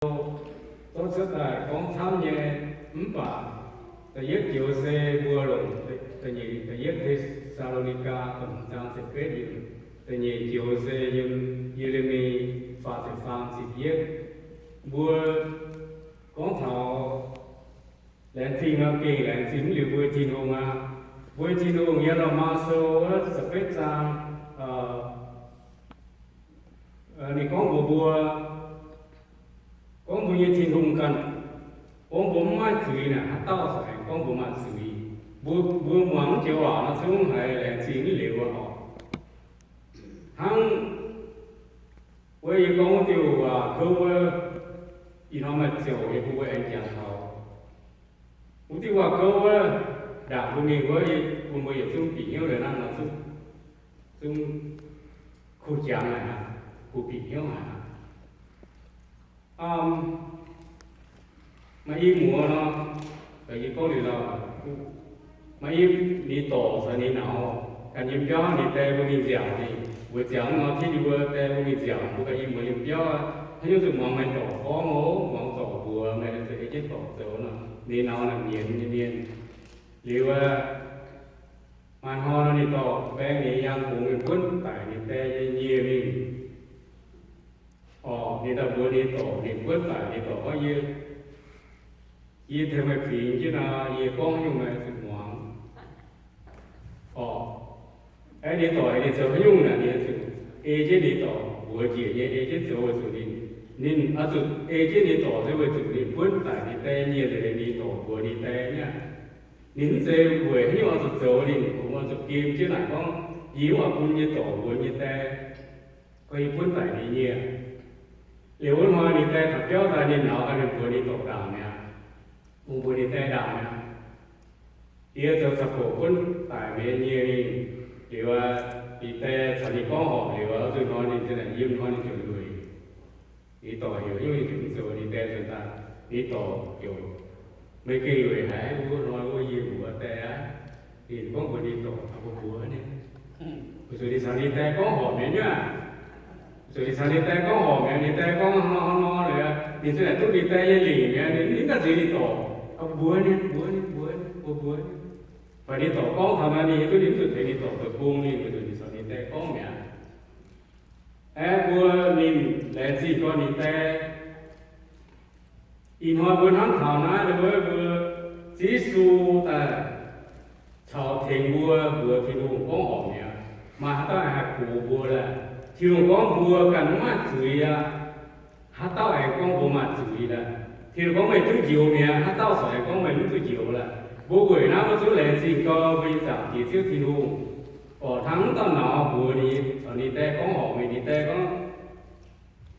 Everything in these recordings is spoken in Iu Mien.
zorqv cuotv daaih gorngv camv nyei, mv baac da'yietv joux se mbuo longc da'nyeic, da'yietv Te^saa^lo^ni^gaa da'hmz zaang ziepc betv yiemc, da'nyeic joux se yiem Ye^le^mi faah ziepc faam ziepc yietv. Mbuo gorngv taux laengz zingh nor, gengh laengz zingh mv liuz mbuo Tin-Hungh aqv. Mbuo Tin-Hungh yiem Lomaa Sou wuov ziepc betv zaang, ninh gorngv mbuox mbuo, gorngv mbuo nyei Tin-Hungh ganh gorngv mbuo mv maaih zuiz naaic, haaix dauh corc aengx gorngv mbuo maaih zuiz? Mbuo, mbuo muangx mv joux waac nor zungv haiz laengz zingh mv liuz aqv. Hnangv wuov yie gorngv wuov diuh waac kouv wuov, ih hnoi maaih ziouc yie bun mbuo aengx jangx taux. Wuov diuh waac kouv wuov, ndaangc mbuo mingh wuov, bun mbuo yietc zungv bieqc hnyouv liuz hnangv nor zungv, zungv kuh jangx haic aqv, kuh bieqc hnyouv haic aqv. Maaih i muoz nor, yie gorngv liuz lauh, maaih i, ninh dorc caux ninh nauz ganh yiem biauv, ninh die mbuo mingh nziaauc ninh. Weic zuqc nor, tengx ninh mbuo die mbuo mingh nziaauc, mbuo ganh i muoz yiem biauv, haaix nyungc zuqc muangx meih dorc gorngv oc, muangx dorc mbuox meih, ei jienv dorc zoux nor. Ninh nauz naaic nyienz nyei mienh. Liuz, maaih hnoi nor ninh dorc baeng ninh nyei yaang bungx mingh buonv daic ninh die nyei nyieh mingh. Orqc, ninh daaih mbuox ninh dorc, ninh buonv daic ninh dorc gorngv, Yie, yie tengx meih fingx jienv nor, yie gorngv haaix nyungc meih zuqc muangx. Orqc, aeqv, ninh dorc ninh zoux haaix nyungc naaic ninh zuqc ei jienv ninh dorc mbuox njiec nyei, ei jienv zoux weic zuqc ninh, ninh oix zuqc ei jienv ninh dorc se weic zuqc ninh buonv daic ninh die nyieh nzengc, ninh dorc mbuox ninh die nyei aqv. Ninh mv zeiz weic haaix nyungc oix zuqc zoux, ninh kungx oix zuqc gem jienv naaic gorngv, Yie mv oix bun yie dorc mbuox yie die gorngv yie buonv daic ninh nyieh. Liuz wuov hnoi ninh die taux biauv daaih, ninh nauz ganh mingh mbuox ninh dorc ndaangc mi'aqv, mbuox ninh die ndaangc mi'aqv, Yie zoux caux-bouc buonv daic meih nyei nyieh mingh. Liuz, ninh die caux ninh gorngv horpc liuz, zuqc hnoi ninh ziouc yiem, hnoi ninh ziouc lueic. Ninh dorc heuc nyungc ninh ziouc mv zoux, ninh die nzuonx daaih, ninh dorc heuc, Meih gengh lueic haic, wuov hnoi wuov yie mbuox die aqv. Ninh gorngv mbuox ninh dorc, Mbuox mbuox ninh, weic zuqc ninh caux ninh die gorngv horpc mi'aqv. Weic zuqc ninh caux ninh die gorngv horpc mi'aqv, ninh die gorngv hnangv nor hnangv nor liuz, ninh ziouc duqv ninh die nyei lingc mi'aqv. Ninh mv gaengh nziex ninh dorc, Mbuox ninh, mbuox ninh, mbuox ninh, mbuox mbuox ninh. Fai ninh dorc gorngv taux naaiv, ninh hiuv duqv ninh mv zuqc tengx ninh dorc zoux gong, ninh weic zuqc ninh caux ninh die gorngv mi'aqv. Aeqv, mbuo ninh laengz zingh gorngv ninh die. Ih hnoi mbuo hnamv taux naaiv wuov, mbuo Ziouv Yesu daaih caux tengx mbuo mbuox Tin-Hungh gorngv horpc mi'aqv. Maaih haaix dauh haih gox mbuo lorqc? Tin-Hungh gorngv mbuo ganh mv maaih zuiz aqv. Haaix dauh aengx gorngv mbuo maaih zuiz lorqc? Tin-Hungh gorngv meih duqv njoux mi'aqv, haaix dauh corc aengx gorngv meih mv duqv njoux lorqc? Mbuo weic naaiv mbuo zungv laengz zingh gorngv mbuo nyei Zaangc Diex Ziouv Tin-Hungh, orqc, hnangv mv dauh nauz mbuox ninh, caux ninh die gorngv horpc, ninh die gorngv,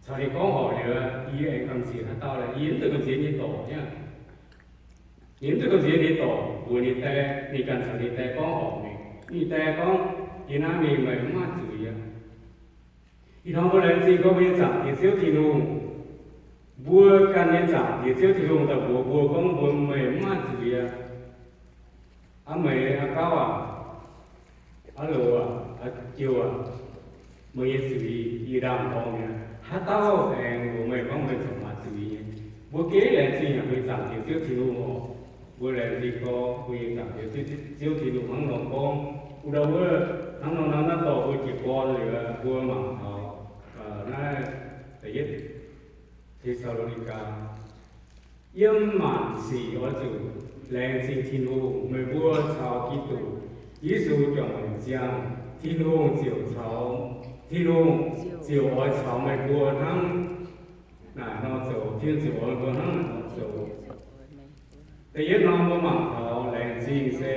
caux ninh gorngv horpc liuz, yie aengx gamh nziex haaix dauh lorqc? Yie mv zuqc gamh nziex nyei dorc aqv. Ninh mv zuqc gamh nziex ninh dorc mbuox ninh die, ninh ganh caux ninh die gorngv horpc mingh. Ninh die gorngv, Yie naaiv mingh meih mv maaih zuiz aqv. Ih hnoi mbuo laengz zingh gorngv mbuo nyei Zaangc Diex Ziouv Tin-Hungh, mbuo ganh nyei Zaangc Diex Ziouv Tin-Hungh daaih mbuox mbuo gorngv mbuo, Meih mv maaih zuiz aqv. Aa, meih aa gauv aac, aa loz aac, aa jouh aac, meih nyei zuiz yie ndaam-dorng mi'aqv. Haaix dauh aengx mbuox meih gorngv meih corc maaih zuiz nyei? Mbuo gengh laengz zingh haic mbuo nyei Zaangc Diex Ziouv Tin-Hungh oc. Mbuo laengz zingh gorngv mbuo nyei Zaangc Diex Ziouv Tin-Hungh hnangv nor gorngv. Wuov ndau wuov, hnangv nor naaiv, naaiv dorh mbuo jiez gorn liuz, mbuo mangc taux naaiv da'yietv Te^saa^lo^ni^gaa. Yiem maanc sic oix zuqc laengz zingh Tin-Hungh. Meih mbuo caux Giduc Yesu juangc ziangh, Tin-Hungh ziouc caux, Tin-Hungh ziouc oix caux meih mbuo hnangv naaic nor zoux. Tin-Hungh ziouc oix meih mbuo hnangv naaic nor zoux. Da'yietv norm mbuo mangc taux laengz zingh se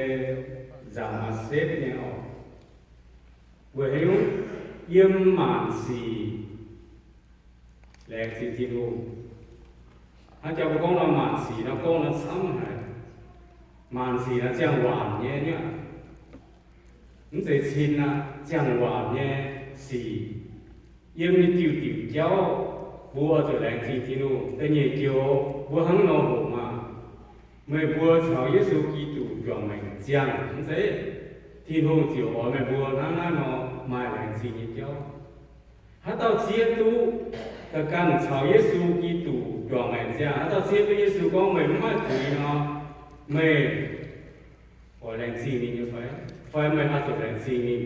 nzaangc maaih setv nyei oc. Weic haaix nyungc? Yiem maanc sic laengz zingh Tin-Hungh. Hnangv jauv mbuo gorngv nor, maanc sic nor gorngv nor camv haic. Maanc sic nor ziangh waanc nyei aqv. Mv zeiz cin aqv, ziangh waanc nyei sic. Yiem nyei diuh diuc jauv, mbuo zuqc laengz zingh Tin-Hungh. Da'nyeic joux, mbuo hnangv nor hoqc maah! Meih mbuo caux Yesu Giduc juangc maengc ziangh, mv zeiz? Tin-Hungh ziouc oix meih mbuo hnangv naaiv nor maaih laengz zingh nyei jauv. Haaix dauh zieqv duqv ganh caux Yesu Giduc juangc maengc ziangh. Haaix dauh zieqv duqv Yesu gorngv meih mv maaih zuiz nor, meih oix laengz zingh ninh nyei fai? Fai meih oix zuqc laengz zingh ninh?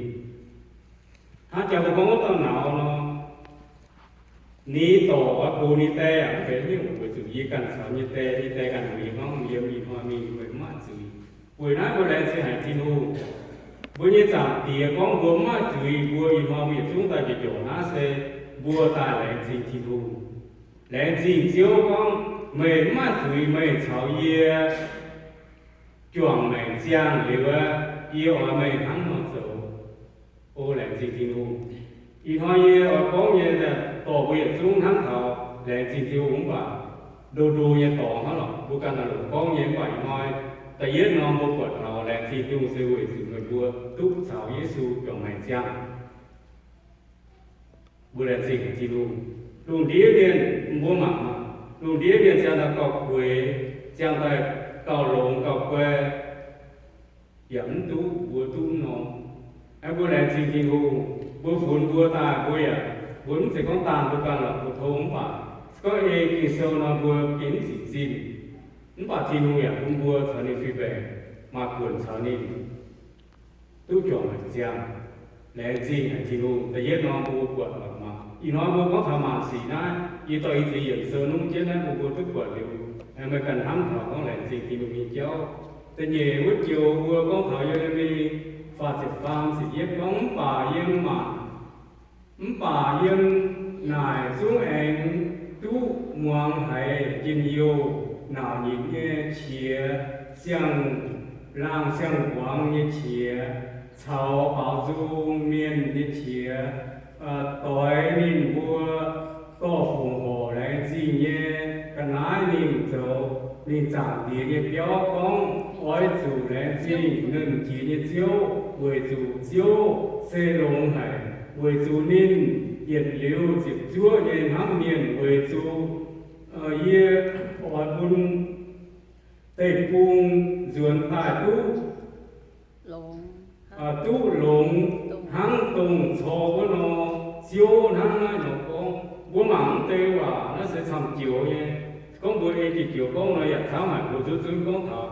Hnangv jangx mbuo gorngv wuov dauh nauz nor, ninh dorc oix gox ninh die yaac mv benx hnyouv, weic zuqc yie ganh caux nyei die, nyei die ganh mueiz gorngv yiem ih hnoi mingh meih mv maaih zuiz. Weic naaiv mbuo laengz zingh haic Tin-Hungh. Mbuo nyei Zaangc Diex gorngv mbuo mv maaih zuiz, mbuo ih hnoi mbuo yietc zungv daaih njorc naaiv se mbuo daaih laengz zingh Tin-Hungh. Laengz zingh Ziouv gorngv, meih mv maaih zuiz, meih caux yie juangc maengc ziangh liuz, yie oix meih hnangv nor zoux. O laengz zingh Tin-Hungh. Ih hnoi yie oix gorngv nyei dorh mbuo yietc zungv hnamv taux laengz zingh Tin-Hungh mv baac ndo ndo nyei dorngx hnangv lorqc. Mbuo ganh naaic longc gorngv nyei mv baac ih hnoi da'yietv norm mbuo buatc taux laengz zingh Tin-Hungh se weic zuqc meih mbuo duqv caux Yesu juangc maengc ziangh. Mbuo laengz zingh Tin-Hungh. Lungh ndiev mienh mbuo mangc, lungh ndiev mienh ziangh daaih gauh kueix, ziangh daaih gauh longx gauh guai, yaac mv duqv mbuo duqv norm. Aeqv, mbuo laengz zingh Tin-Hungh, mbuo funx mbuo daaih mbuo yaac, mbuo mv zeiz gorngv daanh mbuo ganh lorqc, mbuo tov mv baac se gorngv ei Ging-Sou nor mbuo gengh mv zic zinh. Mv baac Tin-Hungh yaac bun mbuo caux ninh fih mbaengc maaih buonc caux ninh duqv juangc maengc ziangh. Laengz zingh haic Tin-Hungh. Da'yietv norm mbuo buatc lorqc maah. Ih hnoi mbuo gorngv taux maanc sic naaiv, yie dorh yie ziex yiemc sou nungv jienv naaiv bun mbuo duqv buatc liuz, meih ganh hnamv taux gorngv laengz zingh Tin-Hungh nyei jauv. Da'nyeic wuov joux mbuo gorngv taux Ye^le^mi faah ziepc faam ziepc yietv gorngv, mv baac yiem maanc Mv baac yiem naaic zungv aengx duqv muangx haiz njien-youh nauc nyitc nyei qiex, siang-laangh siang-mbuangz nyei qiex, caux baaux nzung mienh nyei qiex, doix ninh mbuo dorh fongc horc laengz zingh nyei ga'naaiv mingh zoux ninh Zaangc Diex nyei biauv gorngv, oix zuqc laengz zingh Nernh Jiex nyei Ziouv, weic zuqc Ziouv se longx haic, weic zuqc ninh yietc liuz ziepc zuoqv nyei hnamv mienh, weic zuqc yie oix bun deic-bung nzuonx daaih duqv duqv longx hnangv dongh cor wuov nor. Ziouv hnangv naaiv nor gorngv. Mbuo mangc mv deix waac naaiv se camv joux nyei. Gorngv mbuo ei diuc joux gorngv nor yaac camv haic, mbuo zuqv zunv gorngv taux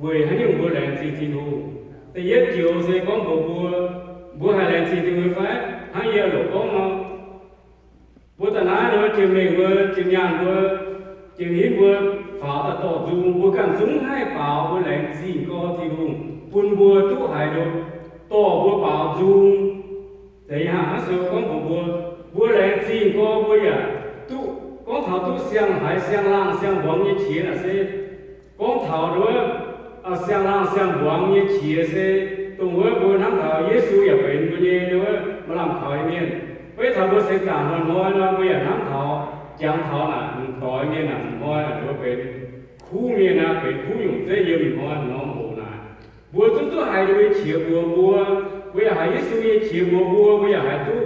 weic haaix nyungc mbuo laengz zingh Tin-Hungh. Da'yietv joux se gorngv mbuox mbuo, mbuo haih laengz zingh Tin-Hungh fai? Hnangv yie loc gorngv nor, mbuo da'naaiv nor, jiex mengh mbuo, jiex nyaanh mbuo, jiex hinv mbuo faaux daaih dorh nzung, mbuo ganh zungv haih baaux mbuo laengz zingh gorx Tin-Hungh bun mbuo duqv haiz nor, dorh mbuo baaux nzung. Zeiz hnangv se gorngv mbuox mbuo, mbuo laengz zingh gorx mbuo yaac duqv gorngv taux duqv siang-haiz siang-laangh siang-mbuangz nyei qiex naaic se gorngv taux nduov siang-laangh siang-mbuangz nyei qiex se dongh wuov mbuo hnamv taux Yesu yaac benx mbuo nyei nduov maaih lamh kaux nyei mienh. Beiv taux mbuo seix zaangc hnoi-hnoi nor, mbuo yaac hnamv taux, jangx taux naaic m'doix mienh naaic, m'hnoi naaic mbuo benx kuv mienh aqv, benx kuv nyungc zeiv yiem m'hnoi norm hoc naaic. Mbuo zungv duqv haiz ninh nyei qiex mbuox mbuo, mbuo yaac haiz Yesu nyei qiex mbuox mbuo, mbuo yaac haiz duqv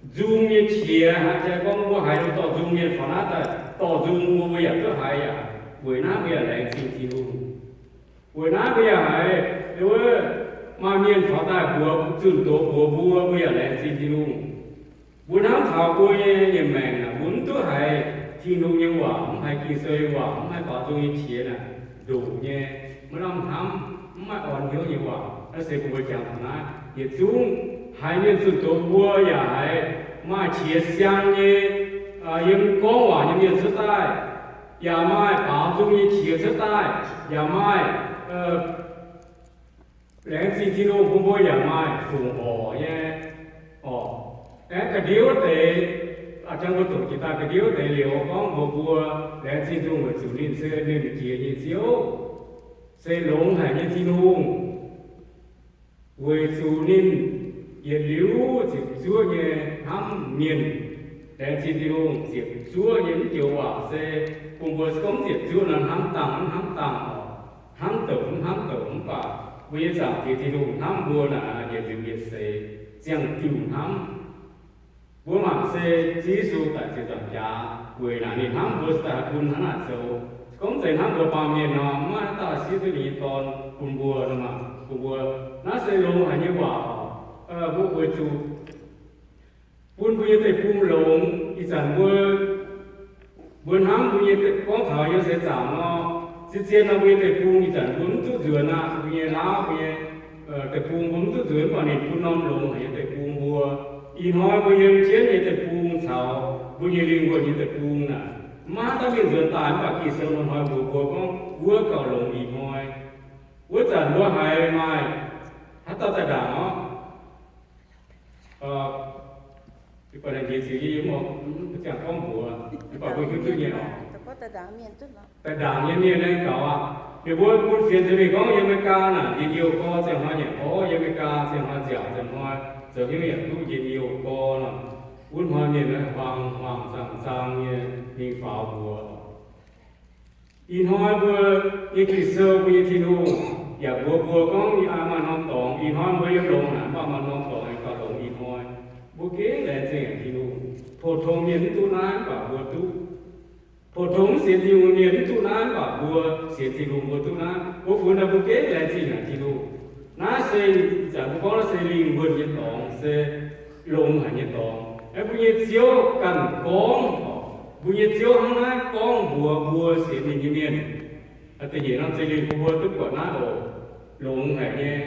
nzung nyei qiex. Hnangv jaax gorngv mbuo haiz ninh dorh nzung mienh faaux naaiv daaih dorh nzung mbuo, mbuo yaac duqv haiz yaac. Weic naaiv mbuo yaac laengz zingh Tin-Hungh. Weic naaiv mbuo yaac haiz wuov maaih mienh faaux daaih mbuox zunh doz mbuox mbuo, mbuo yaac laengz zingh Tin-Hungh. Mbuo hnamv taux mbuo nyei maengc naaic, mbuo mv duqv haiz Tin-Hungh nyei waac, mv haiz Ging-Sou nyei waac, mv haiz baaux nzung nyei qiex naaic, ndoqc nyei, maiv lamh hnamv, mv maaih orn hnyouv nyei waac. Naaiv se mbuo jangx taux naaiv yietc zungv haiz mienh zunh doz mbuo yaac haiz maaih qiex siang nyei, yiem gorngv waac nyei mienh cuotv daaih, yaac maaih baaux nzung nyei qiex cuotv daaih, yaac maaih laengz zingh Tin-Hungh bun mbuo yaac maaih fongc horc nyei orqc. Aengx ga'ndiev wuov deix, a'jang mbuo doqc jiex daaih ga'ndiev wuov deix liuz gorngv mbuox mbuo, laengz zingh Tin-Hungh weic zuqc ninh se ninh jiex nyei Ziouv, se longx haic nyei Tin-Hungh. Weic zuqc ninh yietc liuz ziepc zuoqv nyei hnamv mienh. Laengz zingh Tin-Hungh, ziepc zuoqv nyei mv joux waac se bun mbuo se gorngv ziepc zuoqv nor hnamv dangh mv hnamv dangh orqc, hnamv douc mv hnamv douc, mv baac mbuo nyei Zaangc Diex Tin-Hungh hnamv mbuo naaic yietc liuz yietc seix ziangh diuh hnamv. Mbuo mangc se Ziouv Yesu daic ziepc nzaangc jaax weic naaic ninh hnamv mbuo se daaih bun hnangv naaic zoux. Gorngv zeiz hnamv mbuo baamh mienh nor, mv maaih haaix dauh siev duqv ninh nyei Dorn bun mbuo nor maah, bun mbuo. Naaiv se longx haic nyei waac oc. Mbuo weic zuqc bun mbuo nyei deic-bung longx. Ih zanc mbuo, Mbuo hnamv mbuo nyei, gorngv taux yiem seix zaangc nor, zien-zien nor mbuo nyei deic-bung ih zanc mbuo mv duqv nzuonx aqv. Mbuo nyei laauv, mbuo nyei deic-bung mbuo mv duqv nzuonx, mv baac ninh bun norm longx haic nyei deic-bung mbuo. Ih hnoi mbuo yiem jienv nyei deic-bung caux mbuo nyei lingh wuonh nyei deic-bung naaic, maiv daaih mingh nzuonx daaih, mv baac Ging-Sou hnoi-hnoi mbuox mbuo gorngv wuov gauh longx ih hnoi. Wuov zanc mbuo haiz maaih haaix dauh daaih ndaangc orqc? Mv baac naaiv njiec ziux yie mv ziangh gorngv mbuox, mv baac mbuo hiuv duqv nyei oc. Daaih ndaangc nyei mienh naaiv gaux aqv. Ninh mbuo bun fienx nzengc mingh gorngv yiem America naaic njien-youh gorx ziangh hnoi nyanc porv, yiem America ziangh hnoi nziaauc, ziangh hnoi zoux hnyouv yaac duqv njien-youh gorx nor. Wuov hnoi mienh naaiv huaang-huaang zaang-zaang nyei mingh faaux mbuox. Ih hnoi mbuo nyei Ging-Sou, mbuo nyei Tin-Hungh yaac mbuox mbuo gorngv yie maaih norm dorngx. Ih hnoi mbuo yiem longx naaic, mv baac maaih norm dorngx aengx gauh longx ih hnoi. Mbuo gengh laengz zingh Tin-Hungh. Pou-tong mienh mv duqv naaiv, mv baac mbuo duqv. Pou-tong mv sienx Tin-Hungh mienh mv duqv naaiv, mv baac mbuo sienx Tin-Hungh mbuo duqv naaiv. Mbuo funx daaih mbuo gengh laengz zingh haic Tin-Hungh. Naaiv se ih zanc mbuo gorngv naaiv se lingh wuonh nyei dorngx, se longx haic nyei dorngx. Aeqv, mbuo nyei Ziouv ganh gorngv, mbuo nyei Ziouv hnangv naaiv gorngv mbuox mbuo sienx ninh nyei mienh. Da'nyeic norm zeiv lingh bun mbuo duqv buatc naaiv oc. Longx haic nyei,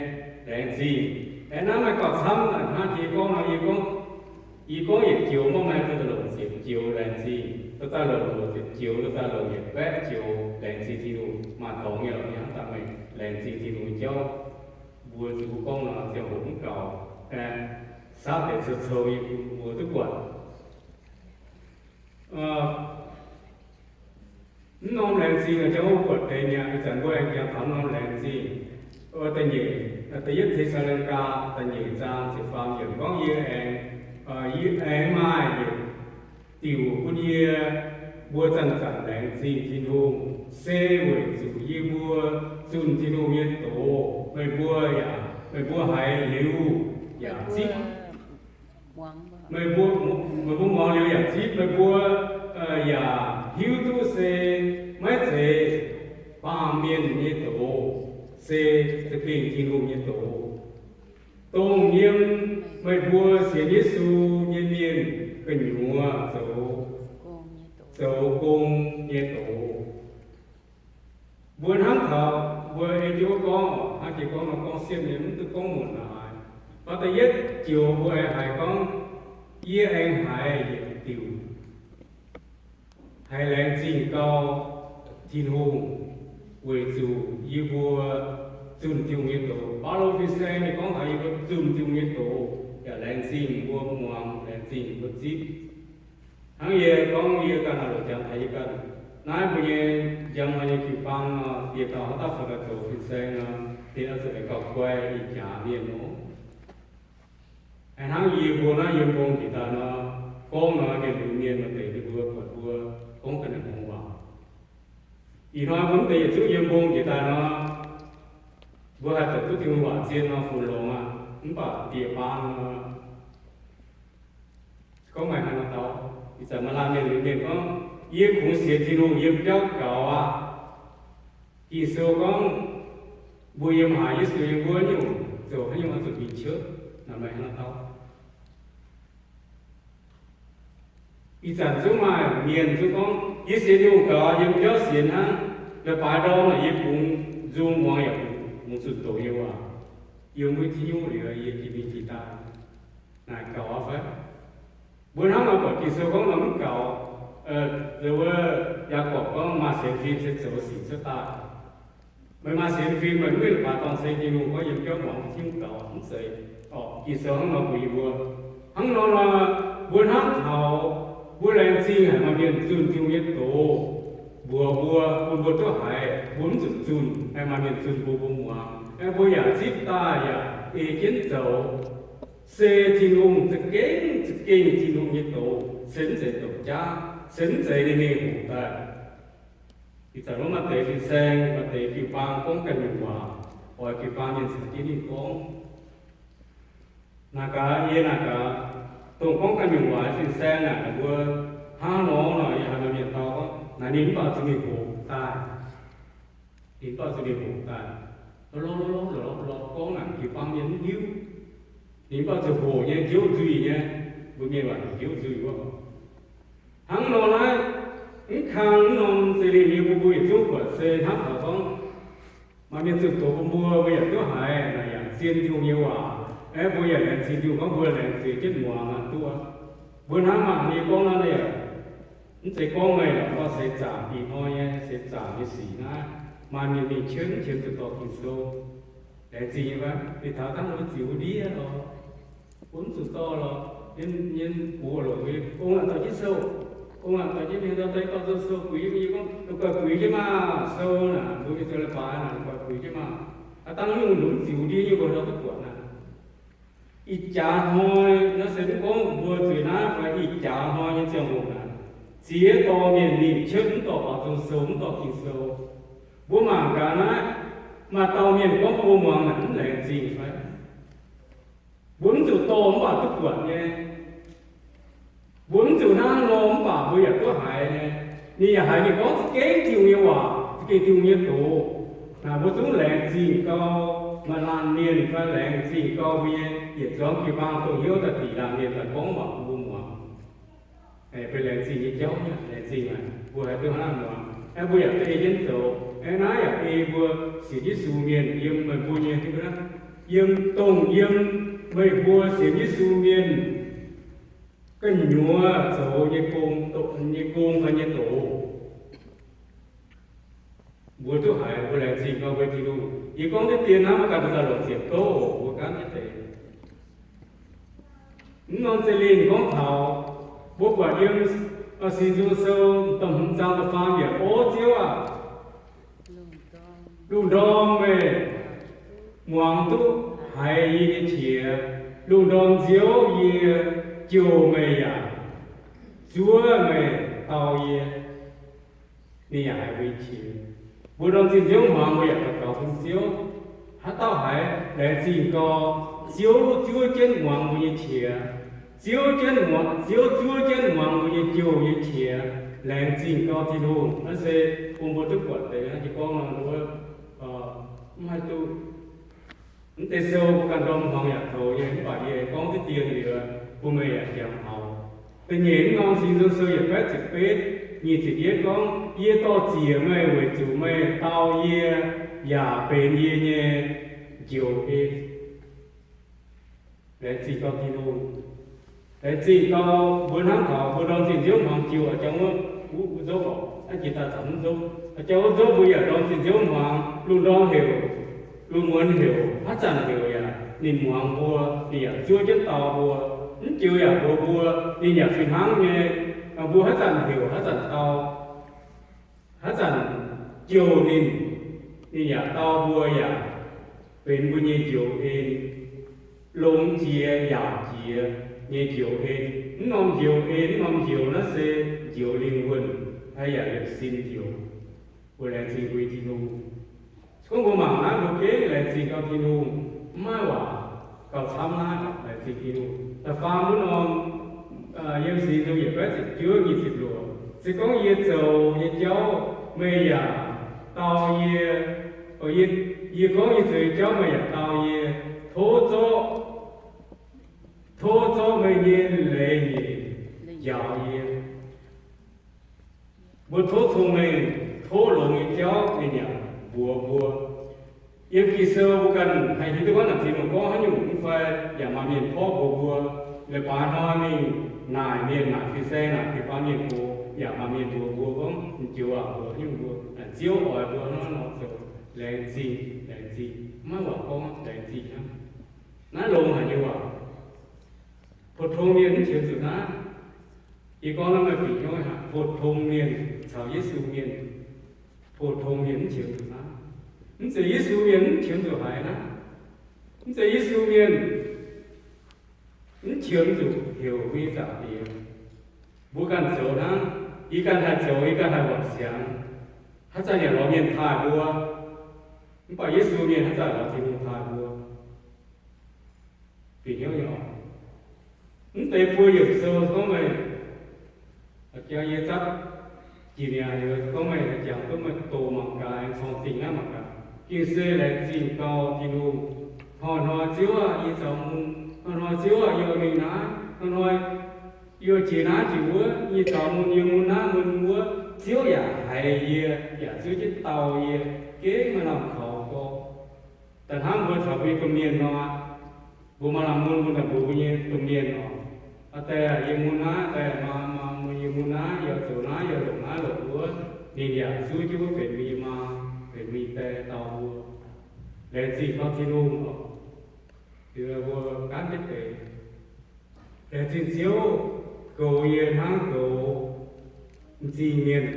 laengz zingh. Aeqv, naaiv maaih gauh camv hnangv jiex gorngv nor, yie gorngv, yie gorngv yietc joux mv maaih duqv longc ziepc joux laengz zingh, duqv daaih longc ziepc joux, duqv daaih longc yietc baeqv joux laengz zingh Tin-Hungh. Maaih dorngx nyei lorqc, yie hnamv daaih meih laengz zingh Tin-Hungh jauv. Mbuo zuqc gorngv nor ziangh hoc mv gaux, sapv deix cou-cou yie mbuo duqv buatc. Mv norm laengz zingh jauv mbuo buatc deix mi'aqv. Ih zanc mbuo aengx jangx taux norm laengz zingh. Da'nyeic, da'yietv Te^saa^lo^ni^gaa da'nyeic zaang ziepc faam yiemc gorngv, yie aengx, yie aengx maaih yietc diuc bun yie mbuo zanc-zanc laengz zingh Tin-Hungh, se weic zuqc yie mbuo zunh Tin-Hungh nyei doz, meih mbuo yaac, meih mbuo haiz liuz yaac zipv. Meih mbuo, meih mbuo muangx liuz yaac zipv, meih mbuo yaac hiuv duqv se maiv zeiz baamh mienh nyei doz, se za'gengh Tin-Hungh nyei doz, dongh yiem meih mbuo sienx Yesu nyei mienh gu'nyuoz zoux, zoux gong nyei doz. Mbuo hnamv taux mbuo ei jienv wuov gorngv, hnangv jiex gorngv nor gorngv siemv nyei, mv duqv gorngv muonc naaic. Mv baac da'yietv joux mbuo aengx haiz gorngv, yie aengx haiz yietc diuc haiz laengz zingh gau Tin-Hungh, weic zuqc yie mbuo zunh Tin-Hungh nyei doz. Baulo fin-saeng ninh gorngv taux yie mbuo zunh Tin-Hungh nyei doz yaac laengz zingh mbuo muangx, laengz zingh mbuo zipv. Hnangv yie gorngv yie ganh naaic longc jangx taux yie ganh, naaiv mbuo nyei njang hnoi nyei jiu-baang nor, dieh dauh haaix dauh fai daaih zoux fin-saeng nor, ninh oix zuqc aengx gauh guai ih jaax mienh oc. Hnangv yie mbuo naaiv yiem mbong njiec daaih nor, gorngv nor mienh lunx mienh maaih deix ninh mbuo buatc mbuo gorngv ganh nyungc waac. Ih hnoi mbuo mv deix yietc zungv yiem mbong njiec daaih nor, mbuo haih zoux duqv Tin-Hungh waac zien nor funx longx aqv. Mv baac bieqc baan nor, gorngv meih haaix nor dau, ih zanc maaih laanh mienh lunx mienh gorngv, yie kungx sienx Tin-Hungh yiem biauv gaux aqv. Ging-Sou gorngv, mbuo yiem haaix Yesu yiem wuov nyungc, zoux haaix nyungc oix zuqc mingh ciouv. Naaic meih haaix nor dau? Ih zanc zungv maaih mienh zungv gorngv, yie sienx Tin-Hungh gaux, yiem biauv sienx hnangv, la'baaix ndorm naaic yie bungx nzung muangx yaac bungx zunh doz nyei waac. Yiem wuov jiv nyungc liuz yie jiex mingh jiex daaih. Naaic gaux aqv fai? Mbuo hnangv nor buatc Ging-Sou gorngv nor mv gaux. Nduov wuov Yaagorpc gorngv maaih sienx fim se zoux sic cuotv daaih. Meih maaih sienx fim, meih mv la'baaix dorng ceng Tin-Hungh gorngv yiem biauv muangx jiv nyungc gaux, mv zeiz. Orqc, Ging-Sou hnangv nor mbuox yie mbuo. Hnangv nor nor, mbuo hnamv taux mbuo laengz zingh haic maaih mienh zunh Tin-Hungh nyei doz mbuox mbuo, bun mbuo duqv haiz, mbuo mv zuqc zunh, haiz maaih mienh zunh bun mbuo muangx, aengx mbuo yaac zipv daaih yaac ei jienv zoux. Se Tin-Hungh za'gengh, za'gengh Tin-Hungh nyei doz, se mv zeiz doqc jaav, se mv zeiz ninh mingh hoqc daaih. Ih zanc wuov maaih deix fin-saeng, maaih deix jiu-baang gorngv ganh nyungc waac, oix jiu-baang mienh caux jienv ninh gorngv. Naaic gaax, yie naaic gaax, dongh gorngv ganh nyungc waac fin-saeng naaic mbuo hnangv nor nor, yie haiz maaih mienh dau gorngv, naaic ninh mv baac zuqc mingh hoqc daaih. Ninh mv baac zuqc mingh hoqc daaih. Lorz, lorz, lorz, lorz, lorz gorngv naaic jiu-baang mienh mv hiuv. Ninh mv baac zuqc hoqc nyei, njoux nzuih nyei. Mbuo mienh waac heuc njoux nzuih wuov. Hnangv nor naaiv, Mv kang mv norm za'gengh nyei mbuo, mbuo yietc zungv buatc se hnamv taux gorngv maaih mienh zunh doz bun mbuo, mbuo yaac duqv haiz naaic yaac zien Tin-Hungh nyei waac. Aeqv, mbuo yaac laengz zingh Tin-Hungh gorngv mbuo laengz zingh jienv muangx aqv duqv. Mbuo hnamv mangc nyei gorngv naaiv yaac mv zeiz gorngv meih lorqc, gorngv seix zaangc ih hnoi nyei seix zaangc nyei sic naaiv, maaih mienh mingh qiemx qiemx zuqc dorh Ging-Sou. Laengz zingh nyei fai? Mingh taux dangh mbuo ziux ndiev lorqc, mbuo mv zuqc dorh lorqc. Yiem, yiem buoz lorqc, ong aqv dorh jienv sou, ong aqv dorh jienv mingh dorh daaih dorh sou guix jienv mingh, gorngv guix jienv maah, sou naaic mbuo mingh zoux leiz-baaix naaic guix jienv maah. Aav dangh nyungc mv ziux ndiev nyungc mbuo ndau duqv buatc naaic. Ih jaax hnoi naaiv se mv gorngv mbuo zueiz naaiv fai ih jaax hnoi nyei ziangh hoc naaic, ziex dorh mienh mingh qiemx mv dorh baaux nzung sou, mv dorh Ging-Sou. Mbuo mangc gaax naaiv, maaih dauh mienh gorngv bun mbuo muangx naaic mv laengz zingh fai? Mbuo mv zuqc dorh mv baac duqv buatc nyei. Mbuo mv zuqc hnangv nor mv baac mbuo yaac duqv haiz nyei. Ninh yaac haiz ninh gorngv za'gengh Tin-Hungh nyei waac, za'gengh Tin-Hungh nyei doz. Naaic mbuo zungv laengz zingh gau, maaih laanh mienh fai laengz zingh gau mbuo nyei yietc zuangx jiu-baang dongh hnyouv daaih dingc laanh mienh daaih gorngv waac bun mbuo muangx. Benx laengz zingh nyei jauv, laengz zingh maah. Mbuo haih duqv hnangv muangx, aeqv, mbuo yaac duqv ei jienv zoux. Aeqv, naaiv yaac ei mbuo sienx Yesu mienh yiem meih mbuo nyei, yiem, dongh yiem meih mbuo sienx Yesu mienh gu'nyuoz zoux nyei gong, nyei gong fai nyei doz. Mbuo duqv haiz, mbuo laengz zingh gau mbuo Tin-Hungh. Yie gorngv diqv dien hnangv, mbuo ganh daaih longc ziepc gouv oc, mbuo gaanv jienv deix. Mv norm za'gengh gorngv taux mbuo buatc yiem Singx Nzung Sou da'hmz zaang da'faam yiemc, O Ziouv aah! Lungh ndorm meih muangx duqv haiz yie nyei qiex. Lungh ndorm nziouv yie jouh meih yaac zuov meih dau yie. Ninh yaac haiz mbuo nyei qiex. Mbuo ndorm zinh nziouv muangx, mbuo yaac daux gaux bun Ziouv. Haaix dauh haiz laengz zingh gau, Ziouv zuov jienv muangx mbuo nyei qiex. Ziouv jienv muangx, Ziouv zuov jienv muangx mbuo nyei jouh nyei qiex. Laengz zingh gau Tin-Hungh. Naaiv se bun mbuo duqv buatc deix naaiv jiex gorngv nor, mv haih duqv. Mv deix sou mbuo ganh ndorm hmuangx yaac toux nyei, mv baac yie gorngv diqv dien liuz, bun meih yaac jangx taux. Da'nyeic mv norm Singx Nzung Sou yietc baeqv ziepc betv, nyic ziepc yietv gorngv, Yie dorh ziec meih weic zuqc meih dau yie yaac benx yie nyei njoux en. Laengz zingh gau Tin-Hungh. Laengz zingh gau mbuo hnamv taux mbuo ndorm zinh nziouv hmuangx jiu, jangx wuov, wuov nzopv oc, naaiv jiex daaih taux mv nzopv. Jangx wuov nzopv mbuo yaac ndorm zinh nziouv hmuangx, lungh ndorm heuc, lungh muonz heuc, haaix zanc heuc yaac ninh muangx mbuo, ninh yaac zuov jienv dau mbuo. Mv joux yaac mbuox mbuo, ninh yaac fih hnangv nyei. Mbuo haaix zanc heuc, haaix zanc dau, haaix zanc jouh ninh, ninh yaac dau mbuo yaac benx mbuo nyei njoux en, longx jiex yaauc jiex nyei njoux en. Mv norm njoux en, mv norm njoux naaiv se njoux lingh wuonh, yaac liemh sin njoux. Mbuo laengz zingh mbuo nyei Tin-Hungh. Se gorngv mbuo mangc naaiv, mbuo gengh laengz zingh gau Tin-Hungh, mv maaih waac gauh camv naaiv, laengz zingh Tin-Hungh. Da'faam wuov norm, yiem Singx Nzung yietc baeqv ziepc juov nyic ziepc luoqc, se gorngv yie zoux nyei jauv meih yaac dau yie, yie gorngv yie zoux nyei jauv meih yaac dau yie, tov zorqv, tov zorqv meih nyei leiz nyeic njaaux yie. Mbuo tov cong-mengh, tov longx nyei jauv ninh yaac mbuox mbuo. Yiem Ging-Sou mbuo ganh haih hiuv duqv gorngv naaic Tin-Hungh gorngv haaix nyungc mv fai, yaac maaih mienh porv mbuox mbuo. Leiz-baaix hnoi mingh naaic mienh, naaic fin-saeng, naaic jiu-baang mienh gox, yaac maaih mienh mbuox mbuo gorngv, m'joux aac, mbuox haaix nyungc mbuo, Ziouv oix mbuo hnangv nor zoux. Laengz zingh, laengz zingh, maiv waac gorngv laengz zingh hnangv. Naaiv longx haic nyei waac. Pou-tong mienh mv qiemx zuqc naaiv. Yie gorngv naaiv maaih bieqc hnyouv haic, pou-tong mienh caux Yesu mienh, pou-tong mienh mv qiemx zuqc naaiv. Mv zeiz Yesu mienh mv qiemx zuqc haiz naaiv. Mv zeiz Yesu mienh mv qiemx zuqc heuc mbuo nyei Zaangc Diex. Mbuo ganh zoux hnangv. Yie ganh haih zoux, yie ganh haih waaic siangx. Haaix zanc yaac lorz mienh taaih mbuo. Mv baac Yesu mienh haaix zanc lorz Tin-Hungh taaih mbuo. Bieqc hnyouv nyei oc. Mv deix buo yiemc sou gorngv meih, jangx yie zatv jiex mi'aqv, gorngv meih jangx duqv meih doqc mangc gaax, corng zingh naaiv mangc gaax. Gengh se laengz zingh gau Tin-Hungh. Hnoi-hnoi Ziouv aah, yie zaux mun. Hnoi-hnoi Ziouv aah, yie oix mingh naaiv. Hnoi-hnoi yie oix jiex naaiv jiex wuov. Yie zaux mun, yie mun naaiv mun wuov. Ziouv yaac haiz yie, yaac Ziouv jienv dau yie, gengh maaih lamh kaux gorx. Da'hnangv mbuo caux mbuo nyei domh mienh nor, mbuo maaih lamh mun mbuo daaih mbuox mbuo nyei domh mienh nor, aa, die aac, yie mun naaiv, die maa, maa, yie mun naaiv, yie zoux naaiv, yie longc naaiv longc wuov. Ninh yaac zuov jienv wuov benx mbuo nyei maa, benx mbuo nyei die dau mbuo. Laengz zingh gorngv Tin-Hungh oc. Mbuo gaanv jienv deix. Laengz zingh Ziouv goux yie hnangv goux m'zing mienh.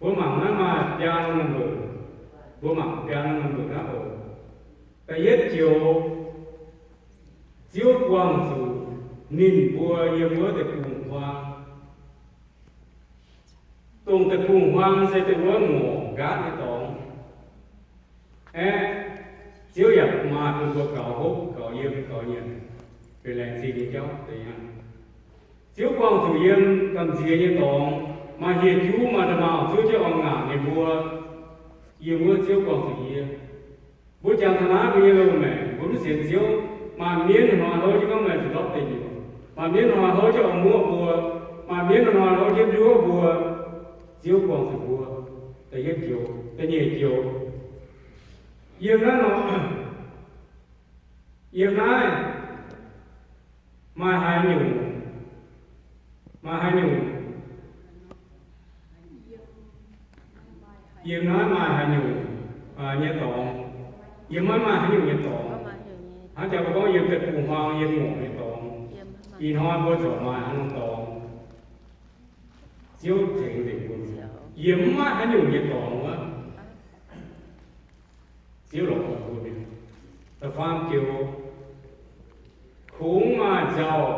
Mbuo mangc naaiv maaih biaa norm mbuoqc. Mbuo mangc biaa norm mbuoqc naaiv oc. Da'yietv joux, Ziouv buangh zuqc ninh mbuo yiem wuov deic-bung-huaang. Dongh deic-bung-huaang se dongh wuov ngorc nqaatv nyei dorngx. Aeqv, Ziouv yaac maaih bun mbuo gaux hopv, gaux yiem, gaux nyanc, benx laengz zingh nyei jauv deix aqv. Ziouv buangh zuqc yiem gamh nziex nyei dorngx, maaih hieh juv, maaih nda'maauh zuov jienv oix ngaatc ninh mbuo. Yiem wuov Ziouv buangh zuqc yie. Mbuo jangx taux naaiv mbuo nyei loz-maengc, mbuo mv sienx Ziouv, maaih mienv hnoi-hnoi jienv gorngv meih zuqc ndortv deic nyuoqc, maaih mienv hnoi-hnoi jienv oix muoqv mbuo, maaih mienv hnoi-hnoi jienv nduov mbuo. Ziouv buangh zuqc mbuo. Da'yietv joux. Da'nyeic joux, yiem naaiv nor, yiem naaiv maaih haaix nyungc, maaih haaix nyungc, yiem naaiv maaih haaix nyungc nyei dorngx, yiem naaiv maaih haaix nyungc nyei dorngx. Hnangv jangx mbuo gorngv yiem deic-bung-huaang, yiem ngorc nyei dorngx, ih hnoi mbuo corc maaih haaix norm dorngx? Ziouv tengx nzengc mbuo, yiem mv maaih haaix nyungc nyei dorngx wuov, Ziouv lorz buatc mbuo mi'aqv. Da'faam joux, kungx maaih nziaaux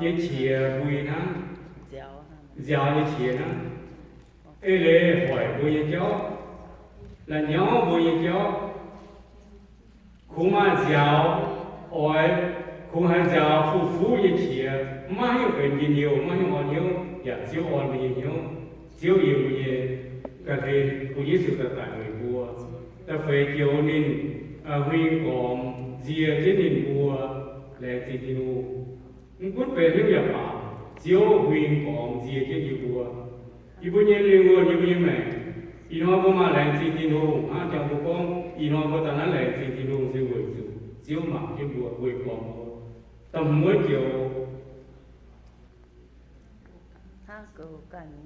nyei qiex mbui hnangv, nziaaux nyei qiex hnangv, eix leiz hoic mbuo nyei jauv, la'nyauv mbuo nyei jauv. Kungx maaih nziaaux, oix, kungx haiz nziaaux fuqv-fuqv nyei qiex, maiv hiuv benx njien-youh, maiv hiuv orn hnyouv, yaac Ziouv orn mbuo nyei hnyouv. Ziouv yiem mbuo nyei ga'hlen bun Yesu daaih daic weic mbuo. Da'feix joux ninh huing gormx nzie jienv ninh mbuo, laengz zingh Tin-Hungh. Mv gunv benx haaix nyungc yaac baac, Ziouv huing gormx nzie jienv yie mbuo. Yie mbuo nyei lingh wuonh, yie mbuo nyei maengc, ih hnoi mbuo maaih laengz zingh Tin-Hungh. Hnangv jangx mbuo gorngv, ih hnoi mbuo daaih naaiv laengz zingh Tin-Hungh se weic zuqc Ziouv mangc jienv mbuo, weic gormx mbuo. Da'hmz joux,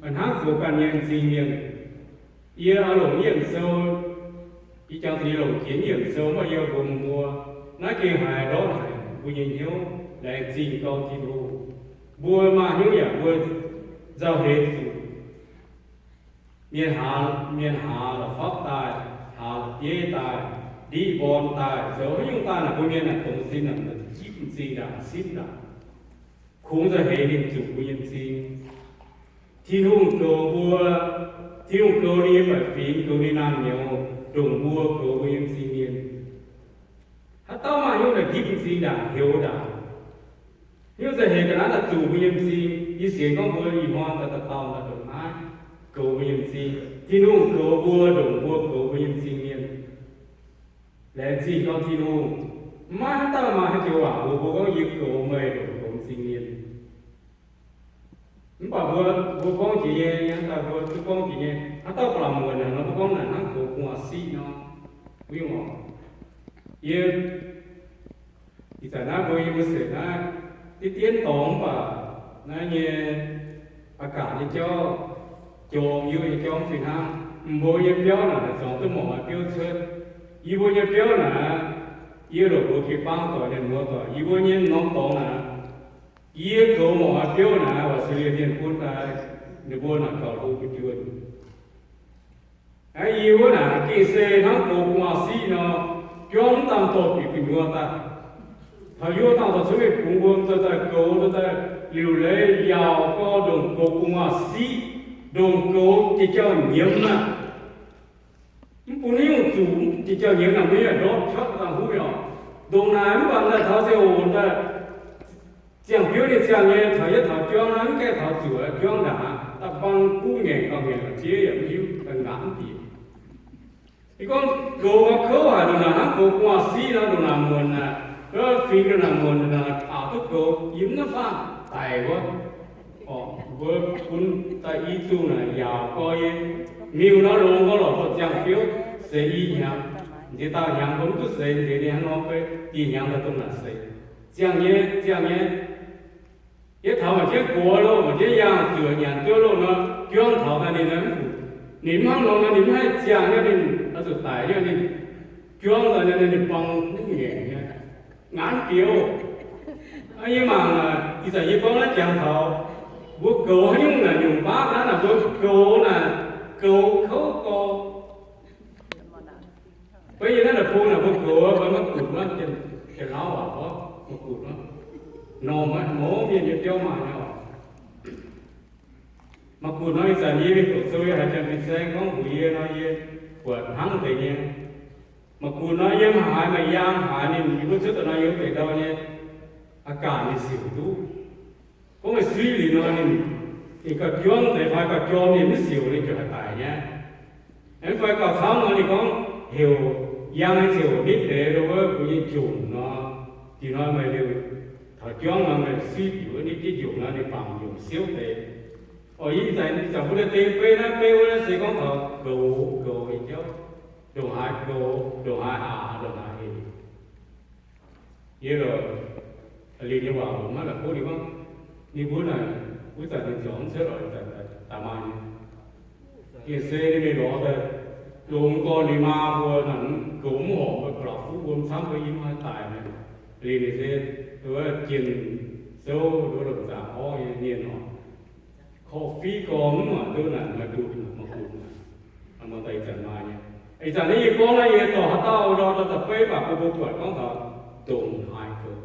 hnangv goux ganh nyei m'zing mienh. Yie oix longc yie nyei sou, yie jangx zuqc yie longc jiex yie nyei sou, mv baac yie mbuox mbuo, naaiv gengh haiz ndortv haic mbuo nyei hnyouv, laengz zingh gorngv Tin-Hungh. Mbuo maaih hnyouv yaac mbuo nzauh heix zuqc mienh haaz, mienh haaz la'fapv daaih, haaz la'bieiv daaih, ndiqv mborn daaih, zoux haaix nyungc daaih naaic, mbuo mienh naaic dongz sin naaic, jipv m'zing ndaangc, simv ndaangc. Kungx nzauh heix ninh zuqc mbuo nyei m'zing. Tin-Hungh goux mbuo, Tin-Hungh goux ninh nyei baeqc fingx, goux ninh naamh nyouz, ndongc mbuo goux mbuo nyei m'zing mienh. Haaix dauh maaih hnyouv naaic jipv m'zing ndaangc, heux ndaangc, hnyouv nzauh heix ga'naaiv daaih zuqc mbuo nyei m'zing. Yie sienx gorngv mbuo ih hnoi daaih dauh dauh ndongc naaiv goux mbuo nyei m'zing. Tin-Hungh goux mbuo ndongc mbuo goux mbuo nyei m'zing mienh. Laengz zingh gorngv Tin-Hungh. Maiv haaix dauh maaih haaix joux waac mbuox mbuo gorngv, yie goux meih ndongc goux m'zing mienh. Mv baac mbuo, mbuo gorngv jiex nyei, haaix dauh mbuo duqv gorngv jiex nyei, haaix dauh ba'laqc muonc naaic nor, mbuo gorngv naaic hnangv goux gu'nguaaz-siqv nor. Wuov nyungc oc. Yie ih zanc naaiv mbuo, yie mbuo setc naaiv diqv dienv dorngx, mv baac naaiv nyei a'gaax nyei jauv, jorm yie nyei jauv fih hnangv. Mbuo nyei biauv naaic zuangx duqv morc haaix biouv cuotv. Yie mbuo nyei biauv naaic, yie longc mbuo jiu-baang doic, mienh muoz doic, yie mbuo nyei norm dorngx naaic, yie goux morc haaix biouv naaic, Australia mienh bun daaih, ninh mbuo naaic gauh hlo mbu'juonh. Yie wuov naaic gengh se hnangv goux gu'nguaaz-siqv nor, juangv mv dangh dorh bieqc gu'nyuoz daaih. Taux yie wuov dangh dorh cuotv mingh bungx wuom daaih, daaih goux daaih, liuc leiz yaauc gau ndongc goux gu'nguaaz-siqv, ndongc goux jiex jauv nyiemz naaic. Mv bun haaix nyungc zuqc jiex jauv nyiemz naaic, mv yaac ndortv cuotv dangh huv mi'aqv. Ndongc naaic mv baac daaih taux ziangh hoc daaih ziangh biouv ninh ziangh nyei, taux yietv taux juangv naaiv mv gaengh taux zuqc juangv ndaangc, da'bang kuv ngaengc gauh ngaengc, ziex yaac mv hiuv, da'nqaapc mv bieqc. Yie gorngv goux gauh kouv haic, ndongc naaic hnangv goux gu'nguaaz-siqv nor, ndongc naaic muonc naaic, fingx ndongc naaic muonc, ndongc naaic aqc duqv goux, yie mv naaiv faanh daic wuov. Orqc, mbuo bun daaih i zungh naaic yaauc gorx yie, miuc nor longx gorx lorqc, ziangh biouv seix i hnyangx, nziex dauh hnyangx mbuo mv duqv seix, nziex ninh hnangv nor beiv dieh hnyangx daaih dongh naaic seix. Ziangh nyei, ziangh nyei. Yietv taux maaih jienv gox loh, maaih jienv yaangh zuoqc nyanc duqv loh nor, juangv taux naaic ninh mv, ninh mv hnangv nor, ninh mv haih ziangh nyei, ninh oix zuqc daic nyei, ninh juangv daaih ninh buang mv ngaengc nyei. Ngaanv biouz. Yie mangc naaic, ih zanc yie gorngv naaiv jangx taux mbuo goux haaix nyungc naaic nyungc baav naaiv naaic, mbuo goux naaic, goux kouv gorx. Beiv yie naaiv naaic bung naaic mbuo goux, mbuo maiv gutc maiv janx-lauv waac gorngv maiv gutc nor, normh maiv mouz mienh nyei biauv maaih nyei oc. Maiv gutc nor, ih zanc yie mingh doqc sou yie haiz janx-fin-saeng gorngv mbuox yie nor, yie buatc hnangv deix nyei. Maiv gutc nor, yiem haaix maaih yaang haaix ninh yie mbuo cuotv daaih nor, yiem deix ndau nyei, aa gaax ninh siouc duqv. Gorngv meih suiv liuz nor, ninh, ninh gauh juangv deix fai gauh jorm ninh mv siouc, ninh ziouc haih daic nyei. Aengx fai gauh camv nor, ninh gorngv heuc yaang nyei ziouc nitv deix wuov mbuo nyei njongc nor, dingc nor meih liuz taux juangv nor meih suiv liuz nitv jienv njongc nor, ninh bangc njongc siouv deix. Oc, ih zanc, ih zanc mbuo deix deix beiv naaiv, beiv wuov naaiv se gorngv taux goux, goux nyei jauv, ndongc haaix goux, ndongc haaix aax, ndongc haaix eix. Yie lorqc, liuz nyei waac mbuo maiv la'kuqv ninh gorngv, ninh mbuo naaic wuov zanc ninh ziouc mv cuotv oc, ih zanc daaih maaih nyei. Gengh se ninh mingh lorz daaih longx gorx ninh maa mbuo naaic, goux mv horpc mbuo, ba'laqc fuqv mbuo mv camv mbuo i maiv daic mi'aqv. Liuz ninh se wuov jienh souv wuov lomh nzaangc orv nyei mienh oc. Korv-fiqv gorx mv maaih duqv naaic, maaih duqv naaic, maaih duqv naaic. Ih zanc maaih nyei. Ih zanc naaiv yie gorngv naaiv yie dorh haaix dauh ndau daaih da'beiv mv baac bun mbuo buatc gorngv taux ndongc haaix goux.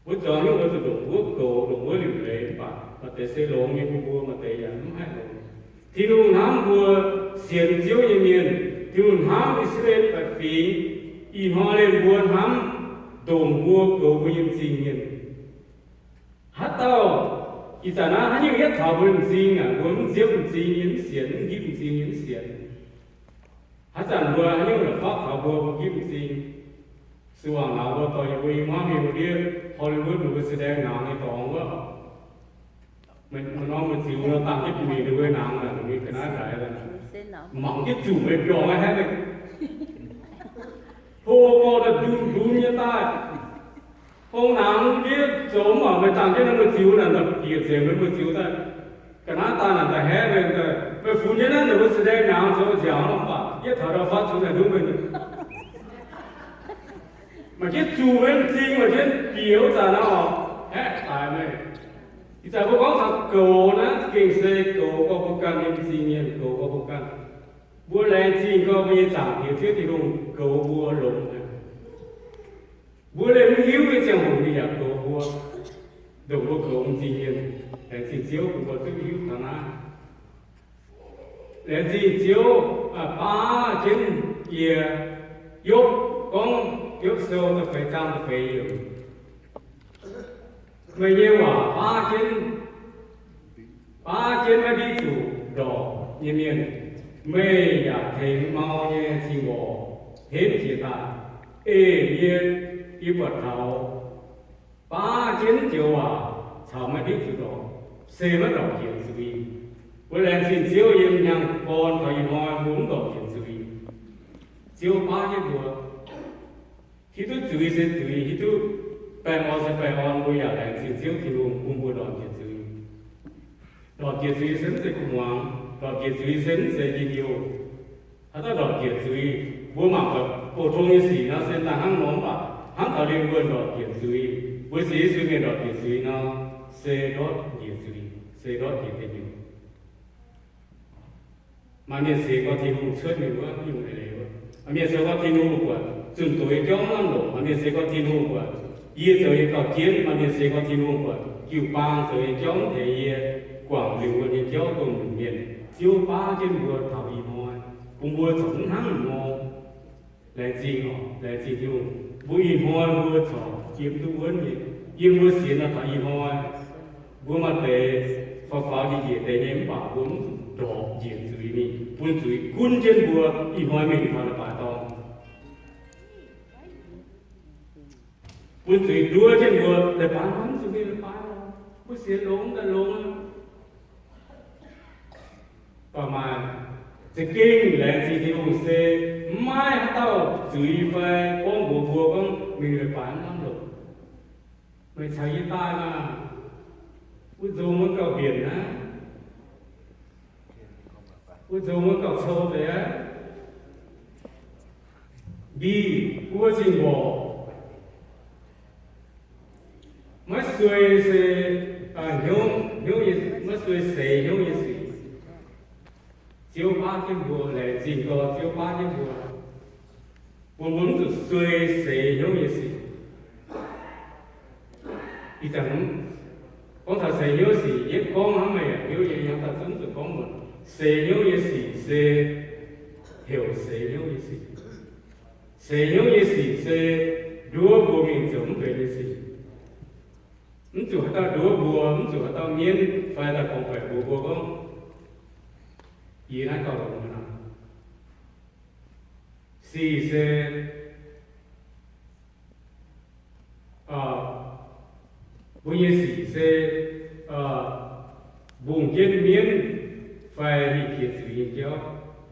Wuov zuangx nyungc mbuo zuqc ndongc wuov goux, ndongc wuov liuc leiz mv baac maaih deix se longx nyei, bun mbuo maaih deix yaac mv haih longx. Tin-Hungh hnamv mbuo sienx Ziouv nyei mienh. Tin-Hungh hnamv I^saa^laa^en baeqc fingx. Ih hnoi liemh mbuo hnamv ndongc mbuo goux mbuo nyei m'zing mienh. Haaix dauh ih zanc naaiv haaix nyungc yietv taux mbuo m'zing aac, mbuo mv nziepv m'zing nyei mv sienx, mv nqipv m'zing nyei mv sienx. Haaix zanc mbuo haaix nyungc la'fapv taux mbuo, mbuo nqipv m'zing. Sou waac nauz mbuo dorh yie mbuo i hmuangv mingh mbuo ndiev Hollywood mbuo แสดงหนัง nyei dorngx wuov. Meih norm meih ziux nor dangh jienv mingh mbuo หนัง naaic, mingh ga'naaiv ndaix, mangc jienv zuqc meih mbiorngz haeqv meih, hlo gorx daaih ndun ndun nyei daaih. Hong naangx ndiev zoux mv baac meih dangh jienv naaiv meih ziux naaic, bieqc nzengc meih mbuo ziux daaih. Ga'naaiv daaih naaic daaih haeqv meih, meih funx jienv naaiv ninh mbuo แสดงหนัง zoux nziaauc mv baac yietv taux ndau fatv cunx naaic nduov meih. Maaih jienv zuqc meih m'zing, maaih jienv bieqc wuov zanc naaiv oc, haeqv daic meih. Ih zanc mbuo gorngv taux goux naaiv gengh se goux gorx mbuo ganh nyei m'zing mienh, goux gorx mbuo ganh. Mbuo laengz zingh gorx mbuo nyei Zaangc Diex Ziouv Tin-Hungh goux mbuo longx. Mbuo liemh mv hiuv nyei ziangh hoc ninh yaac goux mbuo, ndongc mbuo goux m'zing mienh. Laengz zingh Ziouv bun mbuo duqv hiuv taux naaiv. Laengz zingh Ziouv, aa, baav jienv yie. Yopv gorngv, Yopv Sou da'feix zaang da'feix yiemc, meih nyei waac baav jienv, baav jienv maiv ndiqv zuqc ndorpc nyei mienh. Meih yaac tengx mau nyei cing-mborqc henv jiex daaih, ei yie, yie buatc taux baav jienv joux waac caux maiv ndiqv zuqc ndorpc, se maiv ndorpc njiec zuiz. Mbuo laengz zingh Ziouv, yiem hnyangx-gorn taux ih hnoi mbuo mv ndorpc njiec zuiz. Ziouv baav jienv mbuo hiuv duqv zuiz se zuiz, hiuv duqv baengh orn se baengh orn, mbuo yaac laengz zingh Ziouv Tin-Hungh bun mbuo ndorpc njiec zuiz. Ndorpc njiec zuiz se mv zeiz gu'nguaangx, ndorpc njiec zuiz se mv zeiz njien-youh. Haaix dauh ndorpc njiec zuiz, mbuo mangc buatc bouh tong nyei sic nor se daaih hnangv nor, mv baac hnangv taux lingh wuonh ndorpc njiec zuiz, mbuo sienx Yesu mienh ndorpc njiec zuiz nor, se ndortv njiec zuiz, se ndortv njiec deic nyuoqc. Maaih mienh seix gorx Tin-Hungh cuotv mingh wuov, mv nyungc leiz-leiz wuov. Maaih mienh seix gorx Tin-Hungh buatc zunh doz nyei jauv mv lamh longc. Maaih mienh seix gorx Tin-Hungh buatc yie zoux nyei gauh jienv. Maaih mienh seix gorx Tin-Hungh buatc jiu-baang zoux nyei jauv mv tengx yie guangc lingh wuonh nyei jauv dongh mienh. Ziouv baav jienv mbuo taux ih hnoi, bun mbuo corc mv hnangv nor. Laengz zingh oc, laengz zingh Tin-Hungh. Mbuo ih hnoi mbuo corc yiem duqv wuonv nyei, yiem mbuo sienx nor taux ih hnoi, mbuo maaih deix faaux faaux njiec njiec deix nyei, mv baac mbuo mv zuqc ndorpc njiec zuiz mingh, bun zuiz gunv jienv mbuo ih hnoi mingh taux leiz-baaix dorngh. Bun zuiz nduov jienv mbuo, leiz-baaix hnoi mv zuqc mingh leiz-baaix lorqc. Mbuo sienx longx daaih longx, baac maaih za'gengh laengz zingh Tin-Hungh se maiv maaih haaix dauh zuiz fai gorngv mbuox mbuo gorngv mingh leiz-baaix mv lamh longc. Meih caux yie daaih maah! Wuov nzung maiv gauh mbienc aqv. Wuov nzung maiv gauh cou deix aqv. Mbiv buo zingh mborqc. Maiv suei se, aa, hnyouv, hnyouv nyei, maiv suei seix hnyouv nyei sic. Ziouv baav jienv mbuo, laengz zingh gau, Ziouv baav jienv mbuo, bun mbuo mv zuqc suei seix hnyouv nyei sic. Ih zanc gorngv taux seix hnyouv sic, yie gorngv hnangv meih yaac hiuv, yie hnyouv daaih zungv zuqc gorngv muonc. Seix hnyouv nyei sic se heuc seix hnyouv nyei sic. Seix hnyouv nyei sic se nduov mbuo mingh zoux mv benx nyei sic. Mv zuqc haaix dauh nduov mbuo, mv zuqc haaix dauh mienv fai dauh gorngv-baeqc mbuox mbuo gorngv, yie naaiv gauh longx aqv. Sic se, aa, mbuo nyei sic se, aa, mbungh jienv mienv fai mingh piex zuiz nyei jauv,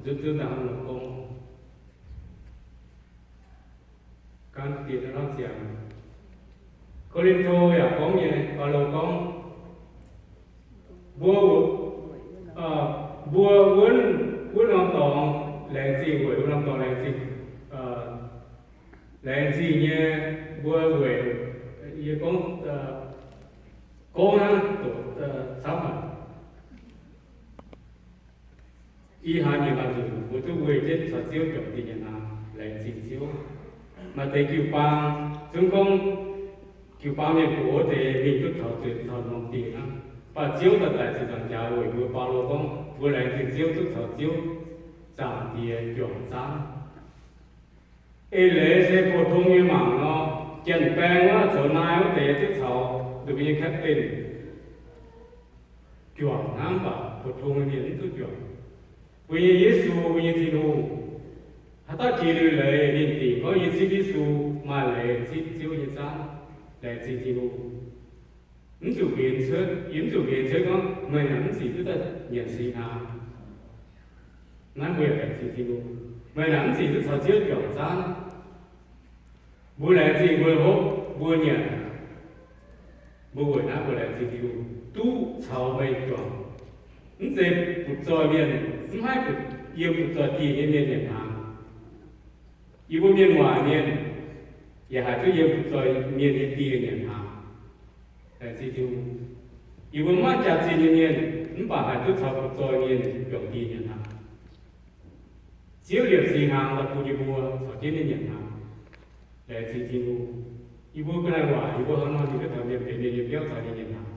nzunc nzunc daaih hnangv nor gorngv. Gan bieqc hnangv ziangx, Ko^lin^to yaac gorngv nyei, Baulo gorngv, mbuo, aa, mbuo wuonv, wuov norm dorngx laengz zingh weic wuov norm dorngx laengz zingh, aa, laengz zingh nyei mbuo weic, yie gorngv, aa, gorngv hnangv doqc, aa, camv haic. Ih hnoi nyei maanc zuqc mbuo duqv weih jienv caux Ziouv juangc dieh nyanc hnaangx, laengz zingh Ziouv. Maaih deix jiu-baang zungv gorngv jiu-baang mienh gox wuov deix mingh duqv taux zuqc taux norm dieh hnangv. Mv baac Ziouv daaih daic ziepc nzaangc jaax weic mbuo. Baulo gorngv mbuo laengz zingh Ziouv duqv caux Ziouv Zaangc Diex juangc zaanv. Eix leiz se pou-tong nyei mangc nor, janx-baeng wuov zoux naaiv wuov deix duqv caux ninh mbuo nyei captain juangc hnangv, mv baac pou-tong nyei mienh mv duqv juangc. Mbuo nyei Yesu, mbuo nyei Tin-Hungh, haaix dauh jiex liuz leiz ninh dingc gorngv, yie zipv Yesu, maaih leiz zipv Ziouv nyei zaanv. Laengz zingh Tin-Hungh. Mv zuqc mbenc cuotv, yie mv zuqc mbenc cuotv gorngv meih naaic mv zingc duqv daaih nyanc singx hnaangx. Naaiv mbuo yaac laengz zingh Tin-Hungh. Meih naaic mv zingc duqv caux Ziouv juangc zaanv. Mbuo laengz zingh, mbuo hopv, mbuo nyanc. Mbuo weic naaiv mbuo laengz zingh Tin-Hungh duqv caux meih juangc. Mv zeiz butv-zoih mienh, mv haih butv, yiem butv-zoih dieh nyei mienh nyanc hnaangx. Yie mbuo mienh waaic mienh yaac haih duqv yiem butv-zoih mienh nyei dieh nyanc hnaangx. Laengz zingh Tin-Hungh. Yie mbuo mv maaih jaax-zinh nyei mienh, mv baac haih duqv caux butv-zoih mienh juangc dieh nyanc hnaangx. Ziouv liepc singx hnaangx daaih bun yie mbuo caux jienv ninh nyanc hnaangx. Laengz zingh Tin-Hungh. Yie mbuo ga'naaiv waac, yie mbuo hnangv nor ninh duqv taux mienh benx mienh nyei biauv caux ninh nyanc hnaangx.